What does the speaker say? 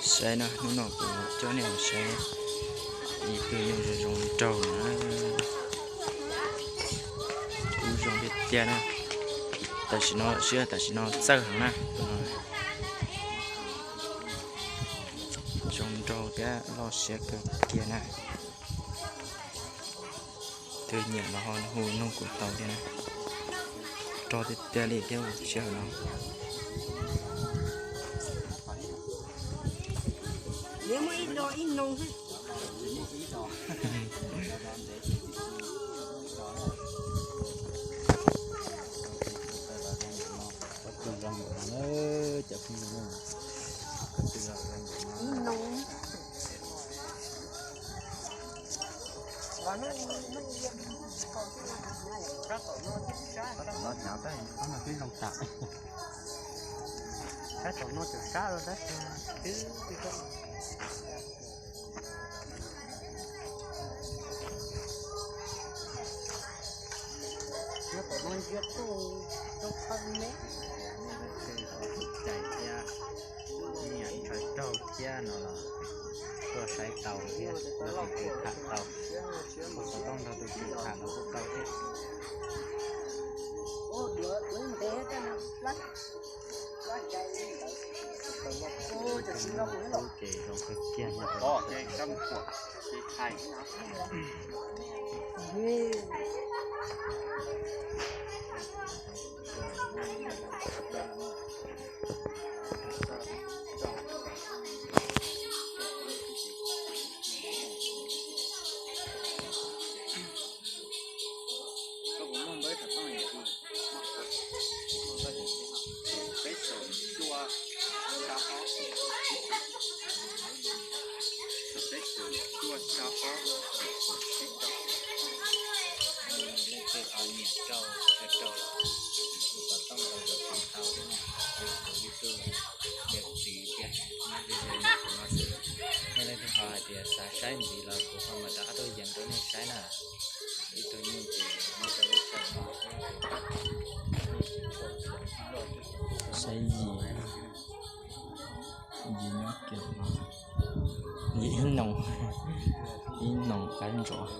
Saib na, hnub no kuv coj nej mus saib ib tug nyuj zoo zoo nraug na. Kub zoo tiag tiag na. Tam sim no, tam sim no txawj heev na. Zoo nraug thiab loj siab kawg kiag na. Tus nyiam los ho hu nug kuv tau thiab na. Rog tiag tiag li thiab sij hawm no. Sab tom no twb sab, sab tom no twb zoo tam. Sab tom no twb sab los tab sis twb, nyob tom no ntsia tuaj rau thawj me. Cais thiab, nyiam ntshaw raug thiab no los tuaj saib tau thiab, los tus tswv tham tau, xov tooj nrog tus tswv tham los kuj tau thiab. Ces zoo kawg kiag. Peb caug cuaj sab ob, peb caug cuaj sab ob. Leej twg ho nyiam rau, rau, kuv xov tooj los kuv tau thiab na. Kuv ib tug yawm txiv tiag, nyob ze ze no xwb. Yog leej twg ho hais tias xav saib ntxiv los kuv ho mam rov qab tuaj yees rau nej saib na. Ib tug nyuj ces muaj rau ib txoj no. Saib yim, yim nyob kiag no, yim ib noog, ib noog qaib ntsos.